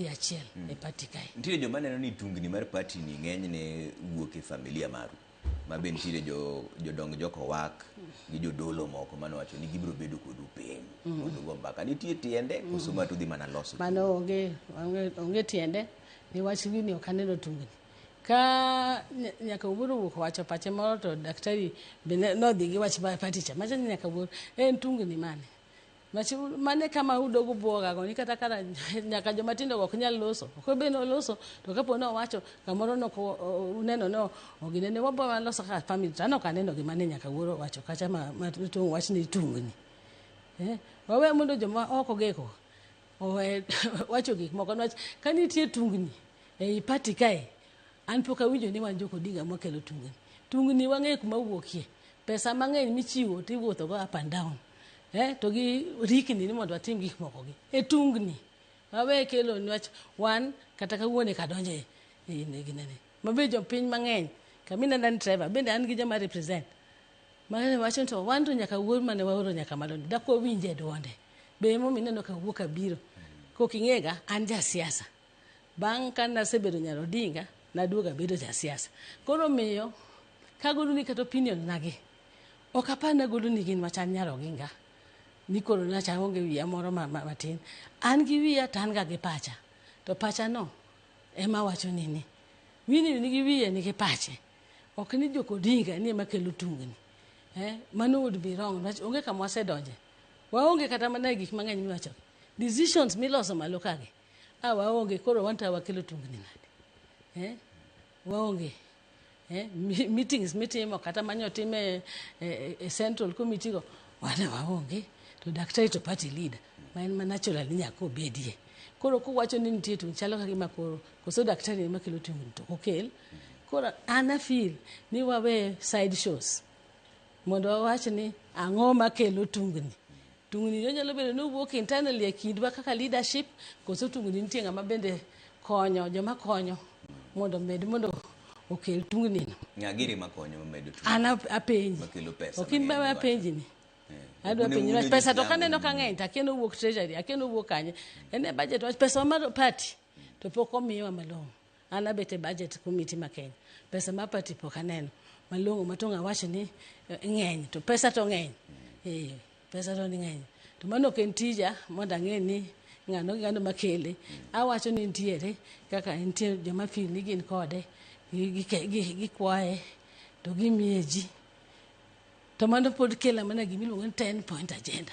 wadhi achiel e party kae. Nitiere joma neno ni tungni mar party ni ng'enyne wuok e familia maru, ma be nitiere jodong jokowak gi jodolo moko manowacho ni gibiro bedo kodu piny mondo ugo mbaka. Nitie tiende koso ma to udhi mana loso? Mano onge tiende niwach gini ok aneno tungni. Ka nyaka Wuor owuok owacho pache moro, to daktari be nodhi gi wach mar party cha macha ni nyaka Wuor en tungni mane. Mane kama udogo buogago ni kata kara nyaka joma tindo go ok nyal loso, ok be noloso. To kapo ni owacho kamoro nok uneno no oginene wabo waloso kaka family, to an ok aneno gima ne nyaka Wuor owacho kacha ma tong' wach ni tungni. Wawe mondo joma oko geko owe wacho gik moko, niwach ka nitie tungni ei party kae, an pok awinjo ni wan jok Odinga mwakelo tungni. Tungni wang'eyo kuma wuokie. Pesa mang'eny michiwo tiwuotho go up and down, to gi rikni ni mondo watim gik moko gi e tungni wawe kelo, niwach wan kata kawuono eka donje e ginene mabe jopiny mang'eny kaminena ni Trevor bende an gi joma represent ma wacho ni to wan to nyaka Wuor mane waoro nyaka malo ni dak wawinje duonde be. Emomiyo ineno ka wuok abiro kok ing'ega an jasiasa. Bang' ka nasebedo nyar Odinga, naduogo abedo jasiasa. Koro miyo kagolo ni kata opinion nagi ok apar nagolo ni gin wach an nyar Oginga ni koro nacha onge wiya moro matin. An gi wiya to an ga gi pacha, to pacha no ema wacho ni Winnie nigi wiye, nigi pache, ok ni jok Odinga ni ema kelo tungni. Mano would be wrong, niwach onge kama wasedonje, waonge kata mana e gik mang'eny miwacho, decisions miloso malo kagi a waonge. Koro wan to wakelo tungni nade? Waonge meetings mitimo kata manyotim e central committee go wane waonge. To daktari to party leader ma en ma natural ni nyaka obedie. Koro kowacho ni nitie tungni, chalo ka gima koro koso daktari ema kelo tungni, to ok okel. Koro an afeel ni wawe side shows mondo wawach ni ang'o makelo tungni. Tungni onyalo bedo ni owuok internally e kindwa kaka leadership, koso tungni nitie ng'ama bende konyo, joma konyo mondo med mondo okel tungni no. Ng'a giri makonyo mamedo tungni? An apenji. Makelo pesa Ok in mang'eny ma miwacho. apenji ni adwa Une penji une wach pesa to jo-Islam kaneno ka ng'eny to akia nowuok treasury, akia nowuok kanye. En e budget wach pesa mar party to pok omiwa malong'o. An abet e budget committee ma Kenya, pesa mar party pok aneno malong'o ma tong' awach ni ng'eny, to pesa to ng'eny, pesa to ni ng'eny. To mano ok en tija mondo ang'e ni ng'ano gi ng'ano makele. Awacho ni nitiere kaka nitie joma feel ni gin kode, gikwaye to gimiye ji, to mano pod kela mana gimiluongo ni 10 point agenda.